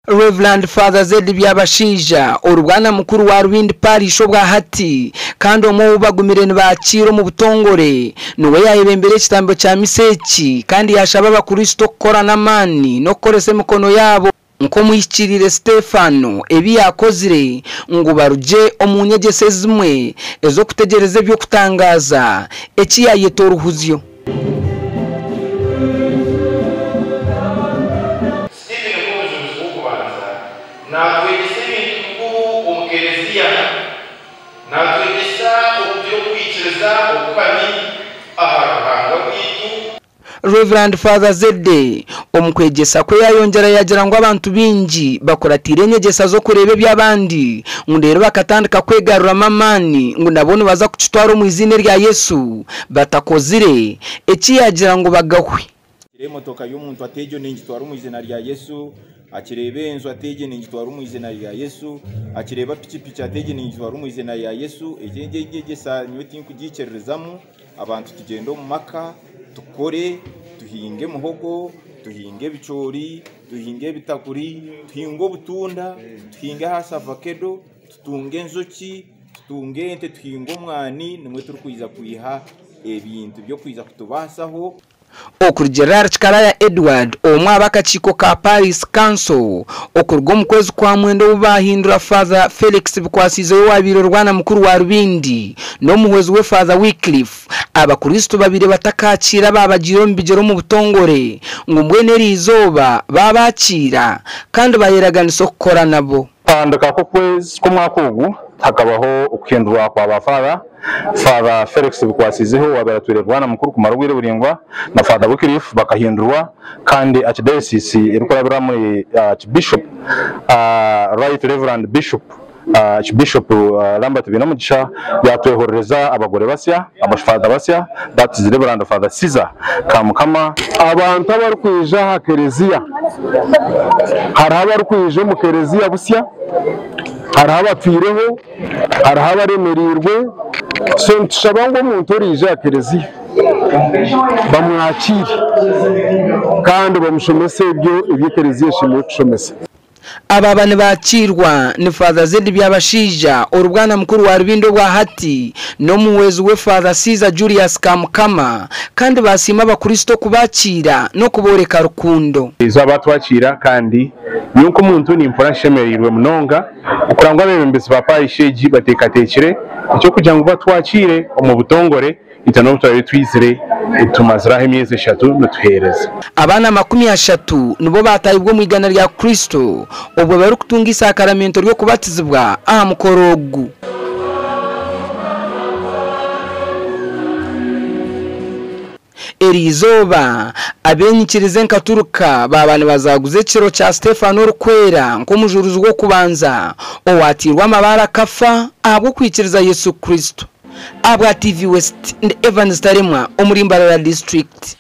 Rev. Father Zed Byabashaija, ori Bwana Mukuru wa Rubindi Parish obwa hati kandi omwe ou bagumire nibaakiira omu butongore, niwe yaayebembera ekitambo kya misa eki kandi yaashaba abakristo kukora n'amaani n'okukoresa emikono yaabo nk'omuhikiriire Stefano ebi yaakozire ngu barugye omu nyegyesa ezimwe ez'okutegyereza eby'okutangaaza eki yaayeta oruhuzyo. Stephen nk'omujurizi w'okubanza, naatwegyesa ebintu bikuru omu Kelezia. Naatwegyesa okugira okwikiriza okuhami ahari Ruhanga waitu. Rev. Father Zedde omu kwegyesa kwe yaayongyera yaagira ngu abantu baingi bakuratiire enyegyesa z'okureeba eby'abandi ngu reero bakatandika kwegaruramu amaani ngu nabo nibaza kukitwara omu iziina erya Yesu batakozire eki yaagira ngu bagahwe. Akireeba emotoka y'omuntu ati egyo ningitwara omu izina rya Yesu, akireeba enju ati egyo ningitwara omu izina rya Yesu, akireeba pikipiki ati egyo ningitwara omu izina rya Yesu. Egyo enyegyesa nyowe tinkugiikiririzamu. Abantu tugyende omu maka tukore, tuhinge muhogo, tuhinge ebicoori, tuhinge ebitakuri, tuhinge obutunda, tuhinge haasi avakedo, tutunge enjoki, tutunge ente, tuhinge omwani nimwo turikwija kwiha ebintu by'okwija kutubaasaho. Okurugiirira ahari Kikaraya Edward, omwe aha b'akakiiko ka Parish Council, okuruga omu kwezi kwa mwenda obu baahindura Father Felix Bikwasiizeyo owaabaire orwana mukuru wa Rubindi n'omuhwezi we Father Wycliffe, Abakristo babaire batakaakiira abaabagiire omu bigyere omu butongore ngu mbwenu eriizooba baabakiira kandi baayeraganisa okukora nabo. Kutandika kw'okwezi kw'omwaka ogu, hakabaho okuhindurwa kwa ba Faather, Father Felix Bikwasiizeho owaabaire atwire Bwana Mukuru kumara obwire buraingwa na Father Wycliffe bakahindurwa kandi Archdiocese erikurabira omuri Archbishop Right Reverend Bishop Archbishop Lambert Bainomugisha yaatwehorereza abagore basya, Abafaather basya, that is Reverend Father Caesar Kamukama. Abantu abarikwija aha kereziya, hariho abarikwija omu kereziya busya, hariho abatwireho, hariho abaremereirwe, so nitushaba ngu omuntu oraija aha kereziya bamwakiire kandi bamushomese ebyo ebi ekereziya eshemereire kushomesa. Abaaba nibaakiirwa ni Father Zed Byabashaija, ori Bwana Mukuru wa Rubindi obwa hati, n'omuhwezi we Father Caesar Julius Kamukama kandi baasiima Abakristo okubakiira n'okubooreka rukundo. Eizooba baatwakiira kandi nyowe nk'omuntu nimpurira nshemereirwe munonga okureba ngu abeebembezi ba parish egi bateekateekire eky'okugira ngu batwakiire omu butongore. Itwe n'obu turabe twizire tumazire aho emyezi eshatu nituheereza. Abaana 30 nibo baataahibwa omu igana rya Kristo obwo barikutunga eisakaramento ry'okubatizibwa aha mukoro ogu. Eri izooba, ab'enyikiriza enkaturika baaba nibazaguza ekiro kya Stefano Orikwera nk'omujurizi w'okubanza owaatiirwe amabaare akafa ahabw'okwikiriza Yesu Kristo. Ahabwa TV West, ndi Evans Taremwa omuri Mbarara District.